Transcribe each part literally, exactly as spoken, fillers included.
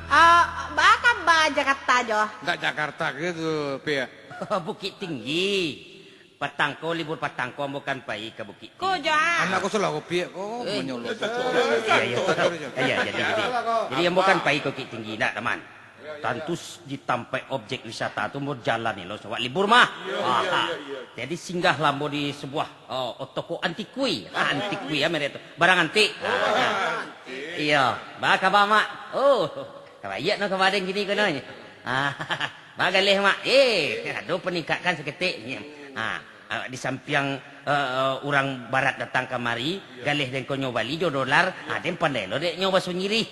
Ah, baa kaba Jakarta jo? Ndak Jakarta gitu, Pi. Bukittinggi. Patang ko, libur patang ko, ambo kan pai ka Bukittinggi. Ko jo, ah. Anak ko salah ko, Pi, ko Eh. manyolot. Iya, iya. Iya, jadi, jadi. Jadi, ambo kan pai ka Bukittinggi, ndak, Taman? Tantu s-, di tampek objek wisata tu, ambo jalani lo, sabab libur mah. Iya, iya, Aha. iya, iya. Jadi, singgahlah ambo di sebuah, oh, toko antikui. Ah, antikui, ya, merek tu. Barang antik. Ah, iya. Baa kaba, Mak? Oh, baiak no kaba den kini ko no. Ah, baa galeh, Mak? Eh, ado paningkatan saketek. Ah, ah, di sampiang, eh, eh, urang barat datang kamari, galeh den ko nyo bali jo dolar, ah, den pandai lo dek nyo baso Inggirih.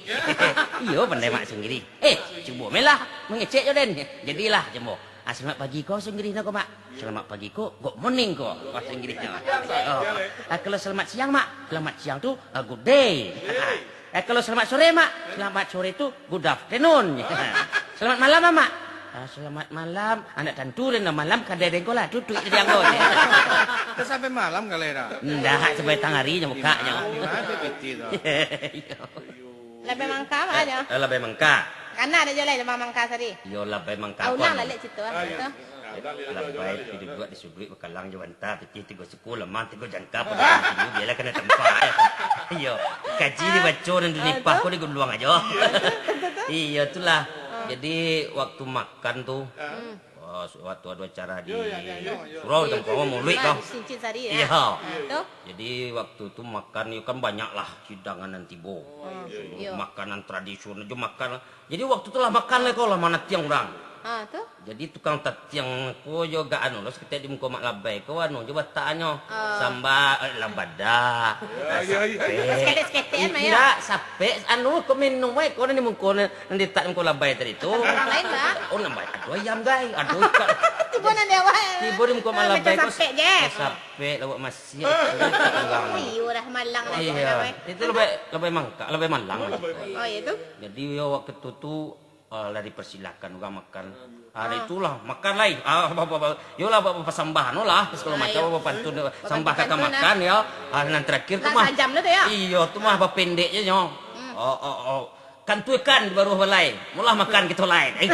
Iyo, pandai Mak baso Inggirih. Eh, cubo melah mangecek jo den. Jadilah, cubo. Ah, selamat pagi ko baso Inggirih no ko, Mak. Selamat pagi ko, good morning ko baso Inggirih no. Oh. Ah, kalau selamat siang, Mak, selamat siang tu, ah, good day. Ah, kalau selamat sore, Mak, selamat sore tu, good afternoon. Selamat malam, Mak. Ah, selamat malam. Anak tantu den lah malam, kadai den ko lah tutuik tadi anggo. Dah sampai malam galeh dah. Ndak, sampai tangah ari nyo buka nyo. Di mana, di mana tu piti tu? Iyo. Labai Mangka, Mak, Eh, nyo? eh, Labai Mangka. Kana ado jo lai Labai Mangka sari. Yo, Labai Mangka Ah, ulang ko lah, anu. Lek, cito, ah, Ah, cito. Labai pi duduak di suduik, bakalang jo banta, pitih tigo suku, lamah tigo jangka, pado tinggi, bialah kanai tampak. Iyo, kaji dibaco nan dinipah ko diguluang ajo. Iyo, itulah. Jadi, waktu makan tu, wah, su-, waktu ado acara di surau, di kampuang, maulid Mak, kah? Sincin sari, ya? Iyo. Ah, tu? Jadi, waktu tu makan, yo kan banyaklah hidangan nan tibo. Makanan tradisional, jo makan Jadi, waktu tu lah makan lai ko, lah manatiang urang. Ah, tu? Jadi, tukang tatiang ko jo gak anu lo, saketek di muko Mak Labai ko, anu jo bataknyo. Ah. Samba, eh, labada. Yo, yo, yo. Sapek. Saketek-saketek, Mak, yo? Indak, sapek, anu, ko minum, eh, ko nan di muko, nan, nan diletak di muko Labai tadi tu. Urang lain, Mak? Oh, nambah, ado ayam, gai. Ado ikan. Tibo nan di awak. Tibo di muko Mak Labai ko, sapek je. Sapek, lauak masiak. Oh, iyo, dah malang lah. Iyo. Itu Labai, Labai Mangka, Labai Malang. Oh, iyo tu? Jadi, yo, waktu tu, ah, lah dipersilakan urang makan. Ah, itulah, makan lai. Ah, ba-, ba-, ba-, yolah, ba-, ba-, pasambahan lah, sagalo macam, iyo. Bapantun, sambah ka makan, yo. Ah, nan terakhir tu mah. Lah sajam lah tu, yo? Iyo, tu mah bapendek je nyo. Hmm. Oh, oh, oh. Kantuikan di baruah balai. Molah makan kito lai. Eh,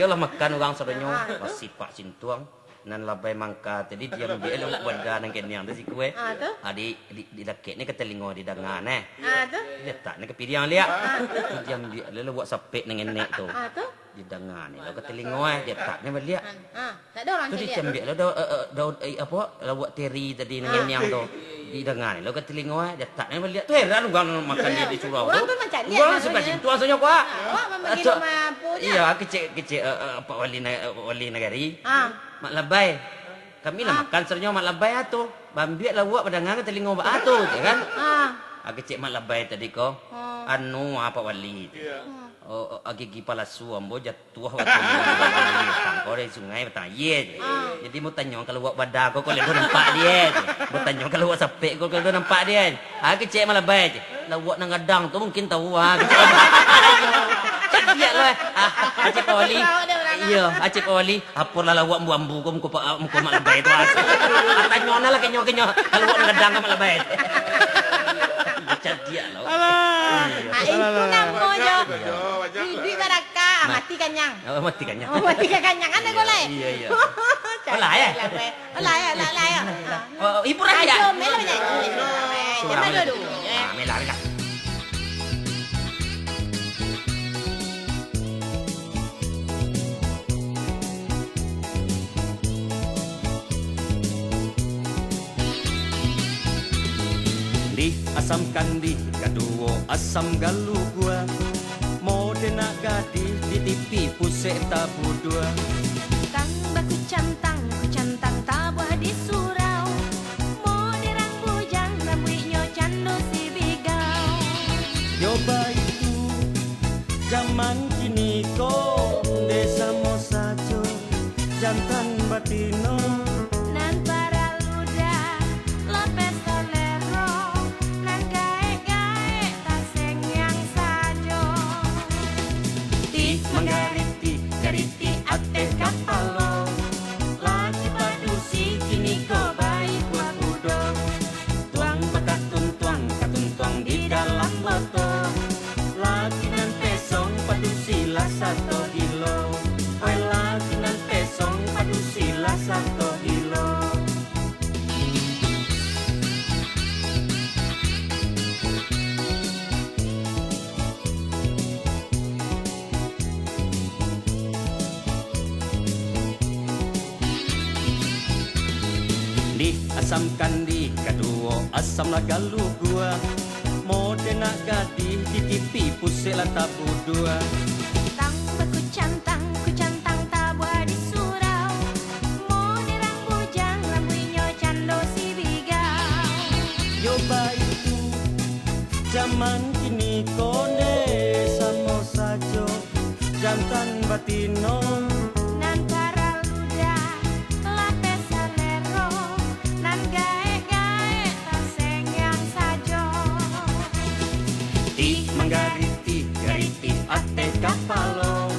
iyolah makan urang sadonyo. Ah. Basipak sintuang. Nan Labai Mangka tadi diambiak lo banda nan kenyang tu siku, eh. Ah, tu? Ah, di, di, dilakek ni ka talingo, didanga, neh. Ah, tu? Diletak ni ka piriang liak. Ah, tu? Tu diambiak lo lauak sapek nan enek tu. Ah, tu? Didanga ni lo ka talingo, eh. Diletak ni baliak. Ah, tak ada orang caliak. Tu diambiak lo daun, eh, eh, daun, eh, apo, lauak teri tadi nan kenyang tu. Didanga ni lo ka talingo, eh. Diletak ni baliak. Tu heran urang makan di, di surau tu. Urang tu macam ni. Urang lah sukacito rasonyo, kuah. Awak mamagi rumah apo je? Iyo, kecek, kecek, eh, eh, Pak Wali na-, eh, Pak Wali Nagari. Ah. Mak Labai. Kami lah makan sadonyo Mak Labai ah tu. Baambiak lauak badanga ka talingo baa tu, je kan? Ah. Ah, kecek Mak Labai tadi ko, anu, ah, Pak Wali. Iyo. Oh, oh, ah, gigi palasu ambo jatuah wakatu ko dari sungai batang aia je. Ah. Jadi, ambo tanyo ka lauak bada ko, ko lai nampak dia je. Ambo tanyo ka lauak sapek ko, ko lai nampak dia je. Ah, kecek Mak Labai je. Lauak nan gadang tu mungkin tahu, ah, kecek. Cadiak lo, eh. Ah, kecek Pak Wali. Iyo, kecek Pak Wali. Apolah lauak ambu-ambu ko muko pa-, muko Mak Labai tu, ah. Ah, tanyo nah lah kenyo-kenyo. Lauak nan gadang ka Mak Labai. Cadiak lo. Alah. Iyo. Ah, itu namo jo. Iyo. Iduik barakah, mati kanyang. Oh, mati kanyang. Oh, mati kanyang. Ado ko lai? Iyo, iyo. Cadiak lah, weh. Alah, ya, alah, alah, ya. Ah. Oh, hiburan dia. Ayo, melo nyanyi. Surang melo. Melo dulu, eh. Ah, melo, melo. Di asam kandih kaduo asam galugua. Mode nak gadih di tipi pusek tabudua. Tang bakucantang, kucantang tabuah di surau. Mode rang bujang, rambuiknyo cando sibigau. Yo baitu, jaman kini ko, nde samo sajo. Jantan batino. Nan paralu dah, lapeh salero, nan gaek-gaek tasengiang sajo. Tih manggaritih, garitih ateh kapalo, laki padusi kini ko baikuak kudo. Tuang bakatuntuang, katuntuang di dalam botol. Laki Asam kandi kaduo, asam lah galu gua. Mode nak gadih di T V pusek lah tabudua. Tang bakucan, tang kucan, tang tabuah di surau. Mode rang bujang, rambuinyo cando sibigau. Yo baitu, jaman kini konde samo sajo. Jantan batino nan paralu dah lapeh salero, nan gaek-gaek tasenggang sajo. Tih manggaritih, garitih ateh kapalo,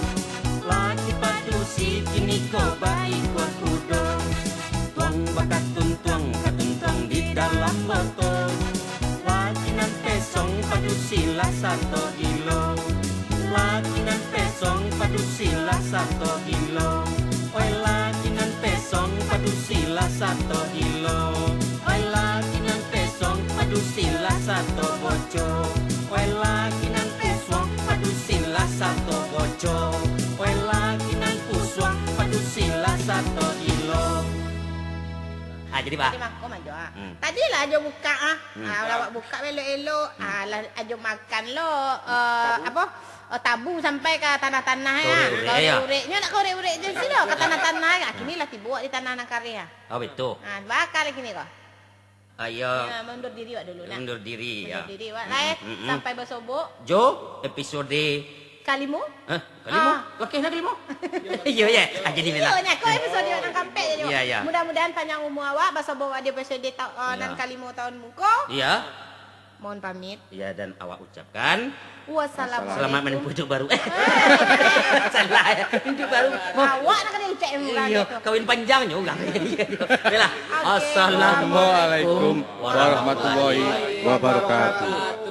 laki padusi kini ko baikuak kudo. Tuang bakatuntuang, katuntuang di dalam botol. Laki nan pesong padusi lah sato gilo. Laki nan pesong padusi lah sato gilo. Oi laki nan pesong padusi lah sato gilo. Oi laki nan pesong padusi lah sato boco. Oi laki nan pesong padusi lah sato boco. Oi laki nan pusuang padusi lah sato gilo. Ah, jadi, Bah. Jadi mako, Manjo, ah. Hmm. Tadi lah Ajo bukak, ah. Hmm. Ah, lah awak bukak elok-elok. Hmm. Ah, lah Ajo makan lo, eh, apo? Eh, tabu sampai ka tanah-tanah, ya. Korek-korek, ya. Korek-korek. Nyo nak korek-korek je silo, ka tanah-tanah, ya. Kini lah tibo di tanah nan kareh, ya. Oh, betul. Ah, bakal kini ko. Ayo. Ya, mundur diri awak dulu, nak. Mundur diri, ya. Mundur diri awak, lah, eh. Mm-mm. Sampai basobok. Jo, episode kalimo? Hah? Kalimo? Ah. Oke, nah, kalimo. Iyo, ya. Ah, jadi Iyo, lah. Nyo, ko episode nan kampek je, Jo. Iya, iya. Mudah-mudahan panjang umur awak, basobok awak di episode ta-, eh, Iya. nan kalimo tahun muko. Iya. Mohon pamit. Iya, dan awak ucapkan Wassalamualaikum. Selamat menempuh hidup baru. Eh, salah, ya. Hidup baru. Awak nak kena ucap yang murah Iya, gitu. Kawin panjang nyo urang. Iya, iya. Baiklah. Oke. Assalamualaikum warahmatullahi wabarakatuh.